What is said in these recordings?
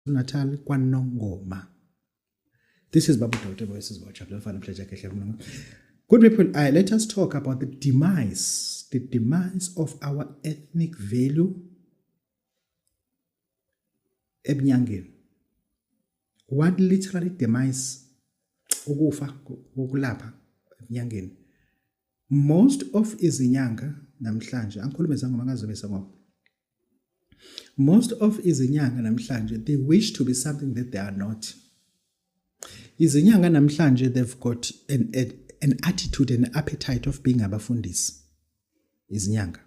Natal kwaNongoma. This is Babu Dr. Voices Watch. Good people, let us talk about the demise of our ethnic value ebunyangeni. What literally demise ukufa kokulapha ebunyangeni? Most of izinyanga namhlanje, angikhulume zangoma ngazobe sangoma. Most of izinyanga namhlanje, they wish to be something that they are not. Izinyanga namhlanje, they've got an attitude and appetite of being abafundisi. Izinyanga,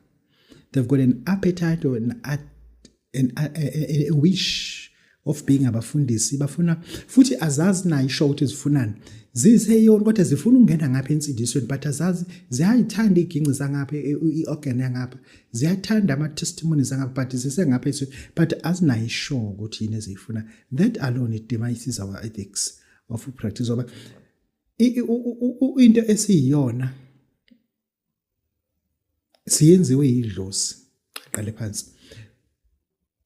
they've got an appetite or an, an a wish of being abafundisi. Bafuna futhi azazi nayo isho ukuthi zifunani, ziseyona kodwa zifuna ukungena ngapha ensindisweni, but azazi. Ziyayithanda iginci zangapha, i-organ yangapha, ziyathanda ama-testimonies angapha, but zisengapha, but azinayo isho ukuthi yini eziyifuna. That alone, it demises our ethics of practice, ngoba into esiyiyona siyenziwe yidlozi. Qale phansi,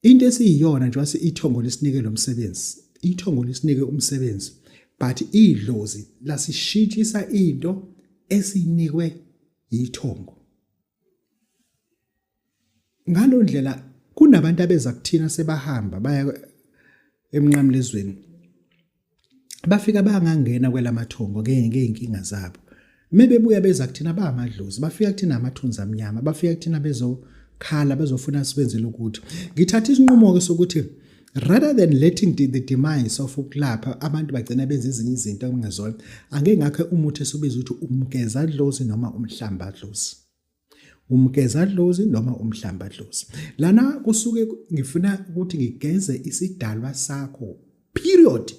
into esiyiyona nje wase ithongo lisinike lo msebenzi, ithongo lisinike umsebenzi, but idlozi lasishintshisa into esinikwe yithongo. Ngalo ndlela kunabantu abeza kuthina sebahamba baya emnqamlezweni, bafika bangangena kwelamathongo ngeyinkinga zabo. Mebebuya beza kuthina bamadlozi, bafika kuthina amathunzi amnyama, bafika kuthina bezokhala, bezofuna sibenzele ukuthi. Ngithatha isinqumo ke sokuthi rather than letting the demise of ukulapha, abantu bagcina benza ezinye izinto okungezona, angeke ngakhe umuthi esibiza ukuthi umgezadlozi noma umhlambadlozi, umgezadlozi noma umhlambadlozi. Lana kusuke ngifuna ukuthi ngigeze isidalwa sakho, period,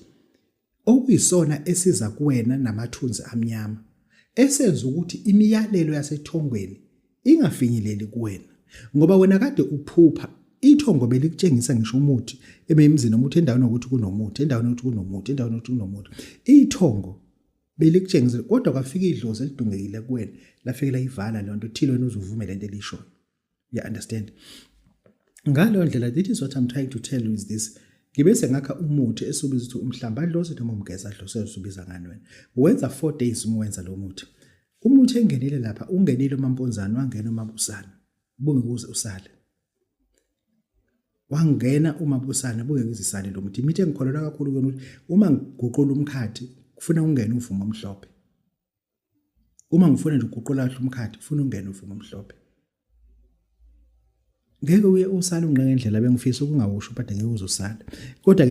okuyisona esiza kuwena namathunzi amnyama esenza ukuthi imiyalelo yasethongweni ingafinyeleli kuwena, ngoba wena kade uphupha ithongo belikutshengisa ngisho umuthi ememzini, umuthi endaweni yokuthi kunomuthi, endaweni yokuthi kunomuthi, endaweni yokuthi kunomuthi, ithongo belikutshengisa, kodwa kwafika idlozi elidungekile kuwena, lafike layivala leyo nto thile, wena uzuvume lento elishoyo. You understand? Ngaleyo ndlela, this is what I'm trying to tell you is this: ngibe sengakha umuthi esiwubiza ukuthi umhlambadlozi noma umgezadlozi, osubiza ngani wena. Wenza 4 days uma wenza lo muthi. Umuthi engenile lapha, ungenile uMamponzane, wangena uMabusana, bungekuze usale. Wangena uMabusana, bungeke isale lo muthi. Imithi engikholelwa kakhulu kuyona ukuthi uma ngiguqula umkhathi kufuna ungene uvumo omhlophe. Uma ngifuna nje ukuguqula kahle umkhathi, kufuna ungene uvumo omhlophe. Ngeke uye usale unqe ngendlela bengifisa ukungawusho, but ngeke uze usale. Kodwa